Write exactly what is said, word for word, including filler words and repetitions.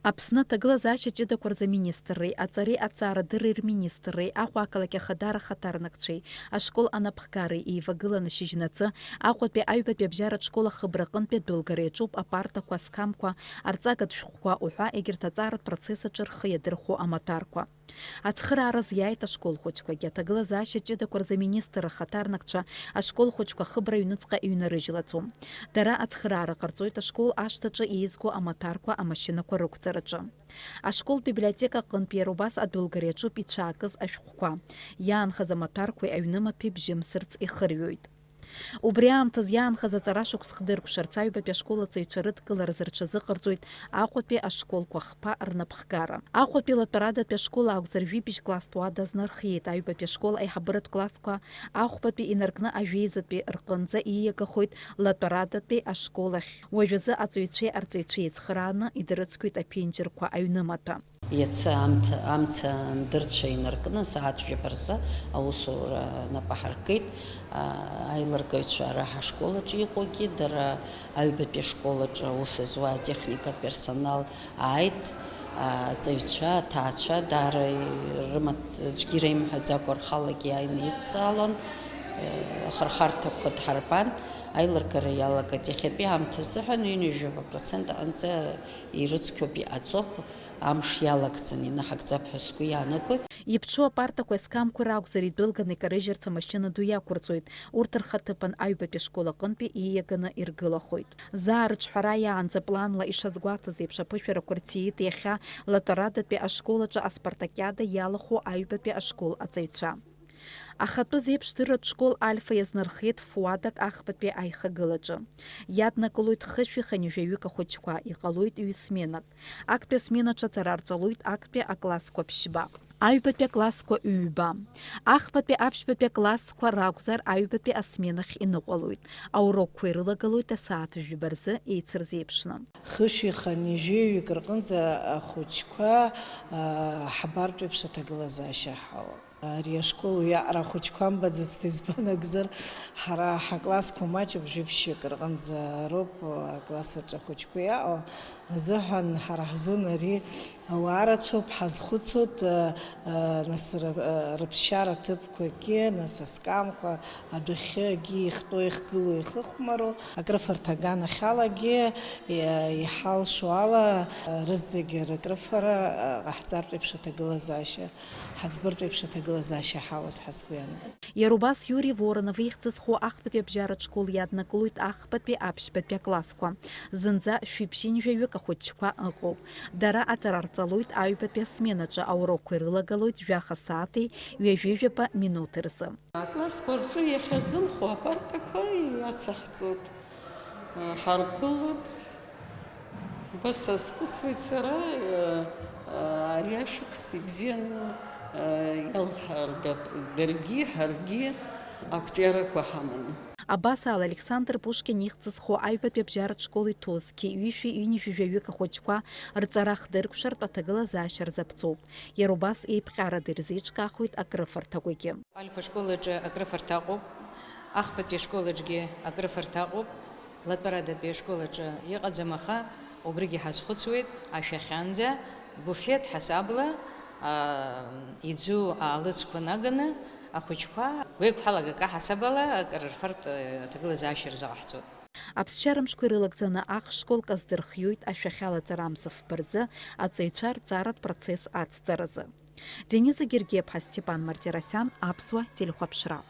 Аԥсны аҭагылазаашьа ҷыдақәа рзы аминистрреи аҵареи аҭҵаарадырреи рминистрреи Аҟәа ақалақь ахадара ахаҭарнакцәеи ашкол анапхгареи еивагыланы шьыжьнаҵы Аҟәатәи аҩбатәи абжьаратә школ ахыбра аҟынтәи адәылгара иаҿуп апартақәа, асқамқәа, арҵагатә шәҟәқәа уҳәа егьырҭ аҵааратә процесс аҿы рхы иадырхәо амаҭәарқәа. Ацхыраара азиааит ашкол хәыҷқәагьы. Аҭагылазаашьа ҷыдақәа рзы аминистр ахаҭарнакцәа ашкол хәыҷқәа ахыбра аҩныҵҟа иҩнарыжьлаӡом. Дара ацхыраара ҟарҵоит ашкол ашҭаҿы еизго амаҭәарқәа амашьынақәа рықәҵараҿы. Ашкол библиотека аҟынтә иара убас адәылгара иаҿуп ицәаакыз ашәҟәқәа. Иаанхаз амаҭәарқәеи аҩнымаҭәеи бжьымсырц ихырҩоит. Убри аамҭазы иаанхаз аҵара шықәс хдыркәшарц аҩбатәи ашкол аҵаҩцәа рыдкыларазы рҽазыҟарҵоит Аҟәатәи ашколқәа хԥа рнапхгара. Аҟәатәи Латәарадатәи ашкол акәзар, жәибжь класстә уада азнархиеит аҩбатәи ашкол аиҳабыратә классқәа, ахәбатәи инаркны ажәеизатәи рҟынӡа ииагахоит Латәарадатәи ашкол ахь. Уажәазы аҵаҩцәеи арҵаҩцәеи еицхырааны идырыцқьоит аԥенџьырқәа аҩнымаҭәа. Иацы амца, амца андырцәа инаркны, сааҭ жәаба рзы аусура нап аҳаркит. А, аилыргаҩцәа ара ҳашкол аҿы иҟоугьы, дара аҩбатәи ашкол аҿы аус зуа атехника персонал ааит. А, аҵаҩцәа, аҭаацәа даара ирымаҵ-, аӡәгьы иреимҳәаӡакәа рхалагьы иааины идҵаалон. Э, ахырхарҭақәа дҳарбан, аилыргара иалагеит. Иахьатәи аамҭа азыҳәан ҩынҩажәаба процент аҟынӡа ирыцқьоуп, иҟаҵоуп. Амш иалагӡаны инаҳагӡап ҳәа сгәы иаанагоит. Иԥҽу апартақәеи асқамқәеи ракәзар, идәылганы икарыжьырц амашьына ду иақәырҵоит. Урҭ рхаҭыԥан аҩбатәи ашкол аҟынтәи ииаганы иргылахоит. Заа рыҿҳәара иаанӡа планла ишазгәаҭаз еиԥш аԥышәарақәа рҭиит иахьа Латәарадатәи ашкол аҿы аспартакиада иалахәу аҩбатәи ашкол аҵаҩцәа. Ахатәы зеиԥшдырратә школ Альфа иазнархеит фуадак ахԥатәи аихагылаҿы. Иаднакылоит хышәи хынҩажәаҩык ахәыҷқәа, иҟалоит ҩысменак. Актәи асменаҿы аҵара рҵалоит актәи аклассқәа ԥшьба. Аҩбатәи аклассқәа ҩба. Ахԥатәи аԥшьбатәи аклассқәа ракәзар, аҩбатәи асменахь иныҟәалоит. Аурокқәа ирылагалоит асааҭ жәба рзы еицырзеиԥшны. Хышәи хынҩажәаҩык рҟынӡа ахәыҷқәа, а, ҳабартә еиԥш аҭагылазаашьа ҳауп. Ари ашкол уиаҟара ахәыҷқәа амбаӡацт, избан акәзар, ҳара ҳаклассқәа маҷуп, жәиԥшьҩык рҟынӡа роуп акласс аҿы ахәыҷқәа иаҟоу. Азыҳәан ҳара ҳзын ари ауаа рацәоуп, ҳазхәыцуеит, а, а, нас ры-, а, рыԥсшьара ҭыԥқәагьы, нас аскамқәа, адәахьы акгьы ихтәу, ихгылоу, ихыхәмару, акрыфарҭа аганахьалагьы, иа-, иҳалшо ала, а, рызегьы рыкрыфара, а, ҟаҳҵартә еиԥш аҭагылазаашьа, ҳаӡбартә еиԥш аҭагылазаашьа ҳауеит ҳәа сгәы иаанагоит. Иара убас Иури Воронов ихьӡ зху ахԥатәи абжьаратә школ иаднакылоит ахԥатәи аԥшьбатәи аклассқәа. Зынӡа шәиԥшьынҩажәаҩык ахәыҷқәа ыҟоуп. Дара аҵара рҵалоит аҩбатәи асменаҿы, аурокқәа ирылагалоит жәаха сааҭи ҩажәи жәаба минуҭи рзы. Аклассқәа рҿы иахьазымхо апартақәа иацаҳҵоит, ҳарԥылоит. Убас сазхәыцуеит сара, ари ашықәс ибзианы иалҳаргап даргьы, ҳаргьы ақәҿиарақәа ҳаманы. Абас ала, Александр Пушкин ихьӡ зху аҩбатәи абжьаратә школ иҭоу зқьи ҩышәи ҩынҩажәи жәаҩык ахәыҷқәа рҵара хдыркәшартә аҭагылазаашьа рзаԥҵоуп. Иара убас еиԥҟьарада ирзеиҿкаахоит акрыфарҭақәагьы. Альфа школ аҿы акрыфарҭа ыҟоуп, ахԥатәи ашкол аҿгьы акрыфарҭа ыҟоуп, Латәарадатәи ашкол аҿы иҟаӡам, аха убригьы ҳазхәыцуеит, ашәахьанӡа буфет ҳасабла, аа, иӡу аалыцқәа наганы ахәыҷқәа гәеиқәҳалагака ҳасабала акрырфартә, э, аҭагылазаашьа рзаҟаҳҵоит. Аԥсшьара мшқәа ирылагӡаны ахшкол каздырхиоит ашәахьалаҵара амза фба рзы аҵаҩцәа рҵаратә процесс ацҵаразы. Дениза Гергиаԥҳа, Степан Мартиросиан, Аԥсуа телехәаԥшра.